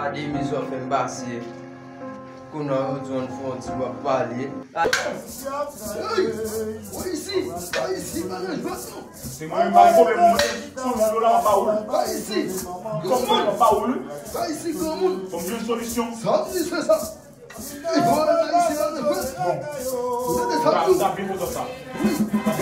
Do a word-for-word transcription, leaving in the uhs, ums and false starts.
Gade mizè w fè m pase. Kounye a yo di w ann fè yon ti w ap pale. Hey! Ayiti! Ayiti pa nan jwèt non! Se mwen menm bay pwoblèm mwen. San mil dola m ap ba ou l. Ayiti! Kòm mwen m ap ba ou l. Ayiti granmoun! Fò m jwenn solisyon. Sa m di se sa! Ayiti pa nan jwèt! Bon. Ou tande sa m di w? Sa byen kontan sa. Wi! Sa